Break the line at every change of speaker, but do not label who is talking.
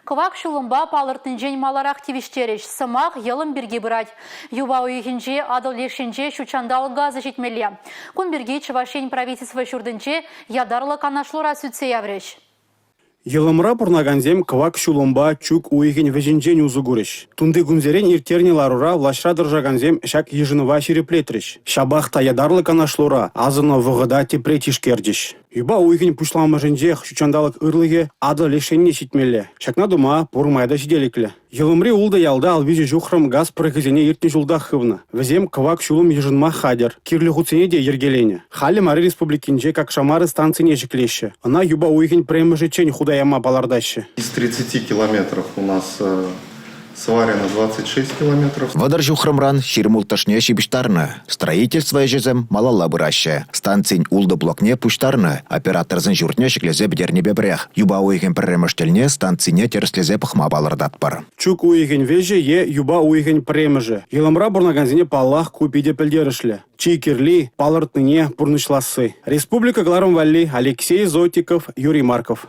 Кӑвак ҫулӑмпа палӑртнинчен маларах тивӗҫтерӗҫ. Сӑмах йӑлӑм пирки пырать. Юпа уйӑхӗнче Атӑл леш енче ҫут ҫанталӑк газӗ ҫитмелле. Кун пирки Чӑваш Ен Правительство ҫуртӗнче ятарлӑ канашлура сӳтсе яврӗҫ.
Йӑлӑмра пурӑнакансем кӑвак ҫулӑмпа чӳк уйӑхӗн вӗҫӗнчен усӑ курӗҫ. Тунти кунсерен ирттернӗ ларура влаҫра тӑрӑшакансем ҫак йышӑнӑва ҫирӗплетрӗҫ. Ҫапах та ятарлӑ канашлура асӑннӑ вӑхӑта тепре тишкерчӗҫ. Юпа уйӑхӗн пуҫламӑшӗнчех ҫут ҫанталӑк ырлӑхӗ Атӑл леш енне ҫитмелле. Ҫакна тума пур май та ҫителӗклӗ. Йӑлӑмри ултӑ ялта 53 ҫухрӑм газ пӑрӑхӗсене иртнӗ ҫултах хывнӑ. Вӗсем кӑвак ҫулӑм йышӑнма хатӗр. Кирлӗ хутсене те йӗркеленӗ. Халӗ Мари Республикинче Какшамары станцине ҫӗклеҫҫӗ. Ӑна юпа уйӑхӗн пӗрремӗшӗччен хута яма палӑртаҫҫӗ.
Из 30 километров у нас сварено 26 километров.
30 ҫухрӑмран 20 улттӑшне ҫыпӑҫтарнӑ. Строительство ӗҫӗсем малалла пыраҫҫӗ. Станцин ултӑ блокне пуҫтарнӑ, операторсен ҫуртне ҫӗклесе пӗтернипе пӗрех. Юпа уйӑхӗн пӗрремӗш тӗлне станцине тӗрӗслесе пӑхма палӑртатпӑр.
Чӳк уйӑхӗн вӗҫӗ е юпа уйӑхӗн пӗрремӗшӗ. Йӑлӑмра пурӑнакансене паллах ку питӗ пӗлтерӗшлӗ. Чи кирли – палӑртнине пурнӑҫласси. Республика кӑларӑм валли Алексей Зотиков, Юрий Марков.